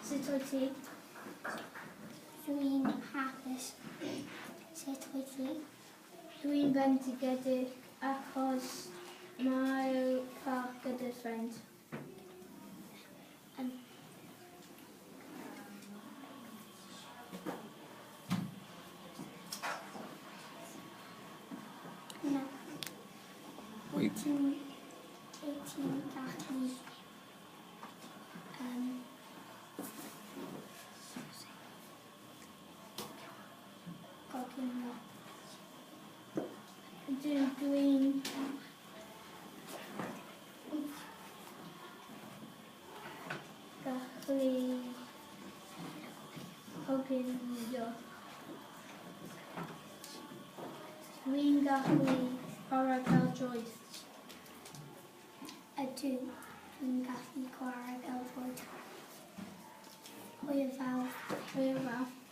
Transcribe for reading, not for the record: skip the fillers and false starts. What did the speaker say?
Sut wyt ti? Dwi'n hapus. Sut wyt ti? Dwi'n bendigedig achos mae'r parc gyda ffrind. Na. Wait. Wyt ti'n gallu coginio? Ydw, dwi'n gallu coginio. Dwi'n gallu chwarae pêl-droed. Ydw, dwi'n gallu chwarae pêl-droed. Hwyl fawr. Hwyl fawr.